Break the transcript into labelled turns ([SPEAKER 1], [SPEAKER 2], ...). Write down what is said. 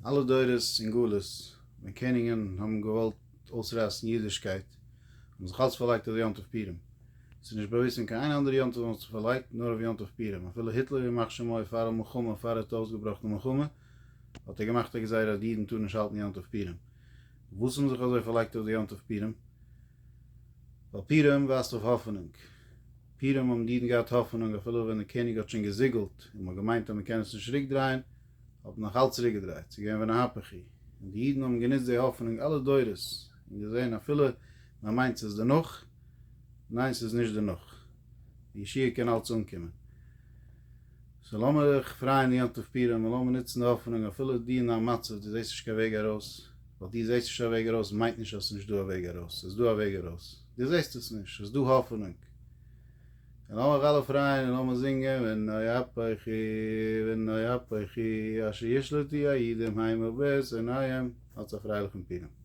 [SPEAKER 1] אלע דורות אין גלות ווען קעניגען האבן געוואלט אויסרייסן אידישקייט האבן זיך אלץ פארלייגט אויף יום טוב פורים. ס'איז נישט באוויסט אין קיין איין אנדערע יום טוב האבן זיך פארלייגט נאר אויף יום טוב פורים. אפילו היטלער ימח שמו פאר מלחמה פאר ער האט אויסגעבראכן די מלחמה האט ער געמאכט א גזירה אז די אידן טארן נישט האלטן יום טוב פורים. וואס האבן זיך אזוי פארלייגט אויף די יום טוב פורים? ווייל פורים ווייזט אויף האפענונג. פורים האבן די אידן געהאט האפענונג אפילו ווען די קעניג האט שוין געזיגלט און מ'האט געמיינט אז מ'קען עס נישט צוריק דרייען, האט מען נאך אלץ צוריק געדרייט, ס'איז געווען ונהפוך הוא, און די אידן האבן גענוצט די האפענונג אלע דורות, און געזען אפילו מען מיינט ס'איז דערנאך, ניין ס'איז נישט דערנאך, די ישועה קען אלץ אנקומען. so לאמיר זיך פרייען יום טוב פורים און לאמיר נוצן די האפענונג אפילו דו אין דיין מצב דו זעסט נישט קיין וועג ארויס, ווייל דו זעסט נישט א וועג ארויס מיינט נישט אז ס'איז נישט דא א וועג ארויס, ס'איז דא א וועג ארויס, דו זעסט עס נישט, ס'איז דא האפענונג. און לאמיר אלע פרייען און לאמיר זינגען ונהפוך הוא ונהפוך הוא אשר ישלטו היהודים המה בשונאיהם, האטס א פרייליכן פורים.